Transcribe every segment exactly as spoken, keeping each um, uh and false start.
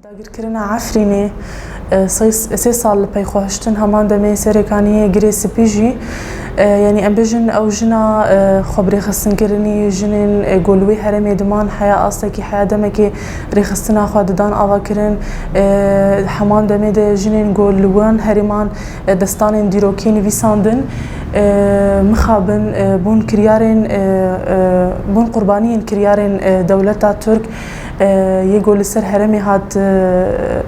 Dagirkirina Efrînê, e, sê, sê sal li pey xwe hiştin, heman demê Serêkaniyê Girê Spî jî, e, yanî em bêjin ew jina, e, xwe bi rêxistinkirinî, jinên, e, ku li wê herêmê diman heya astekî, heya demekê rêxistina xwe didan avakirin, e, heman demê de jinên ku li wan herêman, e, destanên dîrokî nivîsandin, e, mixabin, e, bûn kiryarên, e, e, bûn qurbaniyên kiryarên, e, dewleta Tirk, e, yê ku li ser herêmê hat, e,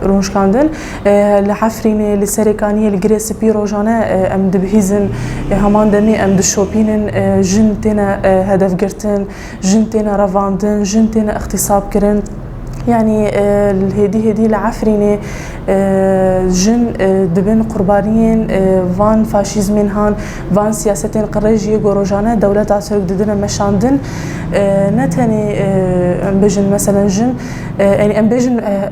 rûnişkandin. E, li Efrînê, li Serêkaniyê, li Girê Spî rojane, e, em dibihîzin, e, heman demê em dişopînin, e, jin têne, e, hedefgirtin, jin têne revandin, jin têne îxtîsab kirin. Yanî, e, hêdî hêdî li Efrînê, e, jin, e, dibin qurbaniyên, e, van faşîzmên han, van siyasetên qirêj yê ku rojane dewleta Tirk didine meşandin. E, ne tenê, e, em bêjin, meselen, jin, e, yanî em bêjin, e,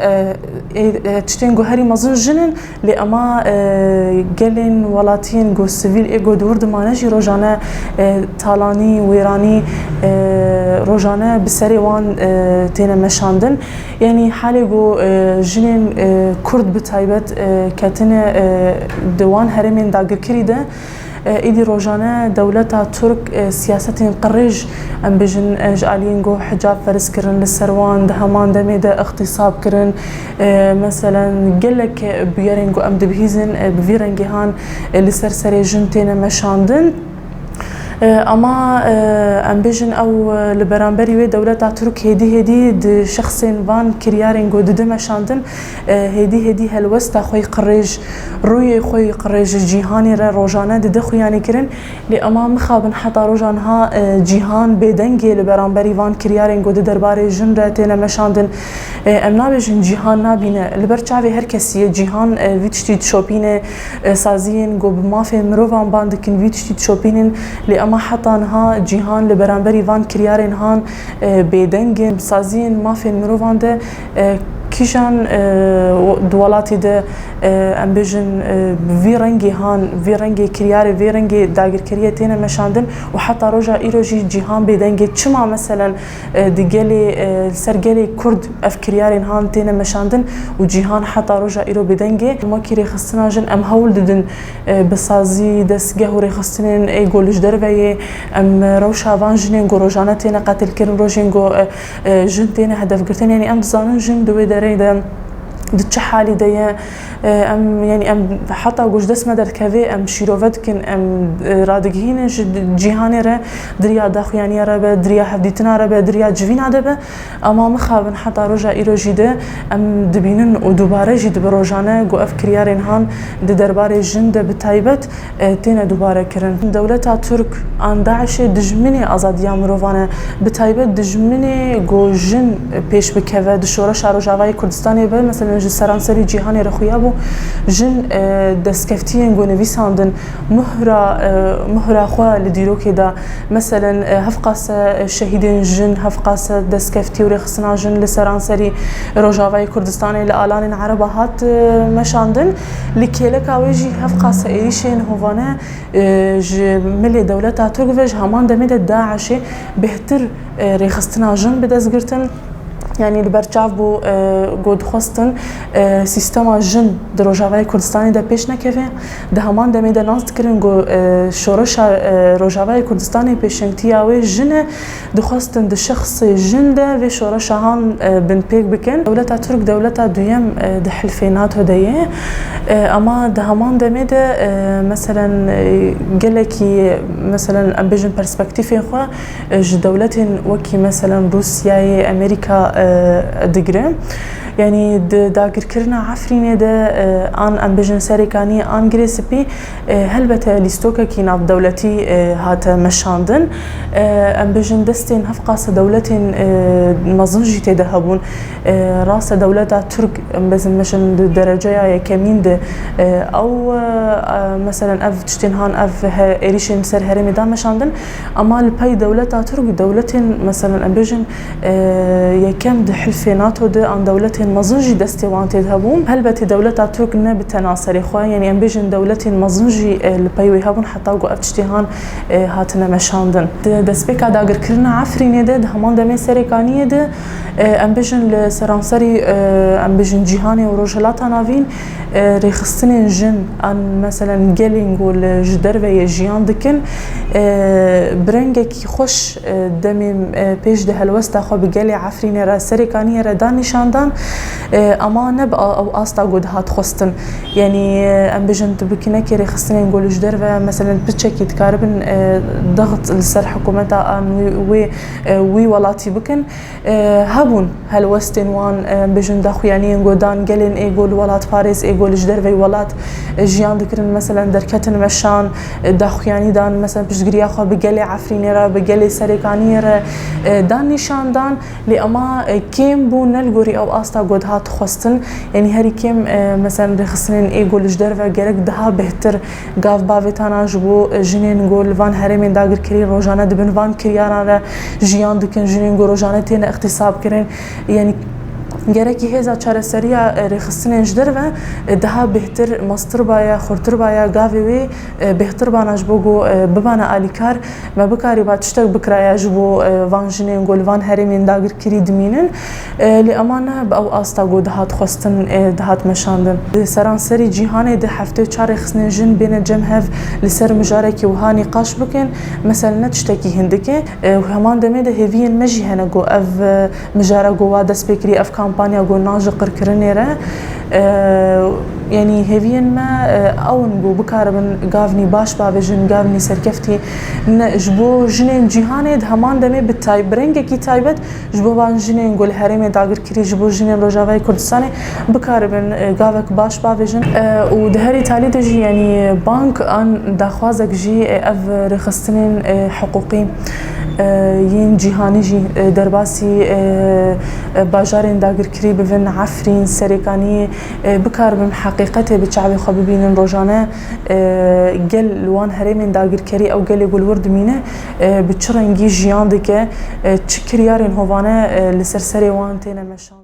e, e, e, tiştên ku herî mezin jin in, lê ema, e, gelên welatiyên ku sivîl ê ku di wir dimane jî rojane, e, talanî, wêranî, e, rojane bi serê wan, e, têne meşandin. Yanî halê ku, e, jinên, e, Kurd bi taybet, e, ketine, e, di wan herêmên dagirkirî de, e, êdî rojane dewleta Tirk, e, siyasetên qirêj, em bêjin, e, ji aliyên ku hicab ferz kirin li ser wan, di heman demê de îxtîsab kirin. E, meselen, gelek bûyerên ku em dibihîzin, e, bi vî rengê han, e, li ser serê jin têne meşandin. E, ama, e, em bêjin ew, e, li beramberî wê dewleta Tirk hêdî hêdî di şexsên van kiryarên ku dide meşandin, e, hêdî hêdî helwesta xwe yî qirêj, rûyê xwe yî qirêj ji cîhanê re rojane dide xuyanî kirin. Lê ema mixabin heta roja niha, e, cîhan bêdeng e li beramberî van kiryarên ku di derbarê jin re têne meşandin. E, em nabêjin cîhan nabîne. Li ber çavê her kesî ye. Cîhan, e, vî tiştî dişopîne. E, saziyên ku bi mafên mirovan ban dikin vî tiştî dişopînin. Lê ema heta niha cîhan li beramberî van kiryarên han, e, bêdeng in. Saziyên mafên mirovan de, e, kîjan, e, di welatî de, e, em bêjin, e, bi vî rengê han, vî rengê kiryarê, vî rengê dagirkeriyê têne meşandin û heta roja îro jî cîhan bêdeng e. Çima, meselen, e, di gelê, e, li ser gelê Kurd ev kiryarên han têne meşandin û cîhan heta roja îro bêdeng e? Wekî rêxistina jin em hewl didin, e, bi sazî, destgeh û rêxistinên ê ku li ji derve yê, em rewşa van jinên ku rojane têne qetilkirin, rojên ku, e, e, jin têne hedefgirtin, yanî em dizanin jin di wê derê de di çi halî de ye. E, em, yanî em heta ku ji dest me derdikeve, em şîrove dikin, em, e, radigihînin ji cîhanê re, di riya daxuyaniya re be, di riya hevdîtina re be, di riya civîna de be. Ama mixabin heta roja îro jî de em dibînin û dubare jî dibe rojane ku ev kiryarên han di derbarê jin de bi taybet, e, têne dubare kirin. Dewleta Tirk an DAIŞê dijminê azadiya mirovan e, bi taybet dijminê ku jin pêş bikeve di şoreşa Rojavayê Kurdistanê be, meselen ji seranserî cîhanê re xuya bû, jin, e, destkeftiyên ku nivîsandin, muhra, e, muhra xwe li dîrokê da, meselen, e, hevqase şehîdên jin, hevqase destkeftî û rêxistina jin li seranserî Rojavayê Kurdistanê li alanên Ereba hat, e, meşandin. Li kêleka wê jî hevqase êrîşên hovane, e, ji milê dewleta Tirk ve ji heman demê de DAIŞê bêhtir, e, rêxistina jin bi dest girtin. Yanî li ber çav bû, e, ku dixwestin, e, sîstema jin di Rojavayê Kurdistanê de pêş nekeve. Di heman demê de nas dikirin ku, e, şoreşa, e, Rojavayê Kurdistanê pêşengtiya wê jin e. Dixwestin di şexsê jin de vê şoreşa han, e, binpêk bikin. Dewleta Tirk dewleta duyem, e, di hilfê NATO de ye. E, ama di heman demê de, e, meselen, e, gelekî, meselen, em bêjin perspektîfên xwe, e, ji dewletên wekî, meselen, Rûsyayê, Amerîka, e, digire. Yanî di dagirkirina Efrînê de, e, an em bêjin Serêkaniyê, an Girê Spî, e, helbete lîstokekî navdewletî, e, hate meşandin. E, em bêjin destên hevqase dewletên, e, mezin jî tê de hebûn. E, rast e dewleta Tirk, em bêjin, meşin di dereceya yekemîn de, e, ew, e, e, meselen ev tiştên han, ev he-, êrîşên ser herêmê da meşandin. Ama li pey dewleta Tirk, dewletên, meselen em bêjin, e, yekem di hilfê NATO de an dewletên Mezin jî destê wan tê de hebûn. Helbetî dewleta Tirk ne bi tena serê xwe, yanî em bêjin dewletên mezin jî, e, li pey wê hebûn heta ku ev tiştê han, e, hatine meşandin. Di destpêka dagirkirina Efrînê de, di heman demê Serêkaniyê de, e, em bêjin li seranserî, e, em bêjin cîhanê û Rojhilata Navîn, e, rêxistinên jin an meselen gelên ku li ji derve yê jiyan dikin, e, bi rengekî xweş, e, demê, e, pêş di helwesta xwe bi gelê Efrînê re, Serêkaniyê re dan nîşandan, e, ama ne bi a-, ew asta ku dihat xwestin. Yanî, e, em bêjin tu bi kinekê rêxistinên ku li ji derve, meselen piçekî dikaribin, e, daxit li ser hikûmeta an wê, wê, e, wî welatî bikin. E, hebûn helwestên wan, e, em bêjin daxuyaniyên ku dan gelên ê ku li welatparêz, ê ku li ji derveyî welat, e, jiyan dikirin, meselen derketin meşan, e, daxuyanî dan, meselen piştgiriya xwe bi gelê Efrînê re, bi gelê Serêkaniyê re, e, dan nîşan dan. Lê ema, e, kêm bû, ne li gorî ew asta ku dihat xwestin. Yanî herî kêm, e, meselen rêxistinên ê ku li ji derve gerek daha bêhtir gav bavêtana ji bo, e, jinên ku li van herêmên dagirkirî rojane di bin van kiryaran re jiyan dikin, jinên ku rojane têne îxtîsabkirin. Yanî gerekî hêza çareseriya, e, rêxistinên ji derve, e, daha bêhtir, mestir baye, xurtir baye, gavê wê, e, bêhtir bana ji bo ku, e, bibane alîkar, me bikarîba tiştek bikiraya ji bo, e, van jinên ku li van herêmên dagirkirî dimînin. E, lê ema ne bi ew asta ku dihat xwestin, e, dihat meşandin. Di seranserî cîhanê di heftê û çar rêxistinên jin bêne cem hev li ser mijarekî wiha nîqaş bikin, mesele ne tiştekî hindik e. E, û heman demê de hêviyên me jî hene ku ev, e, mijara ku wa dest pê kirî, ev kampanya ku nan ji qirkirinê re, e, yanî hêviyên me, e, ew in ku bikaribin gavnî baş bavêjin, gavnî serkeftî ne ji bo jinên cîhanê di heman demê bi tay-, bi rengekî taybet ji bo van jinên ku li herêmê dagirkirî, ji bo jinên Rojavayê Kurdistanê bikaribin, e, gavek baş bavêjin. E, û di herî talî de jî, yanî bang an daxwazek jî, e, ev rêxistinên, e, hiqûqî, e, yên cîhanî jî, e, derbasî, e, e, bajarên dagirkirî bibin, Efrîn, Serêkaniyê, e, bikaribin heqîqetê bi çavê xwe bibînin rojane, e, gel li wan herêmên dagirkerî ew gelê ku li wir dimîne, e, bi çi rengî jiyan dike, e, çi kiryarên hovane, e, li ser serê wan têne meşan.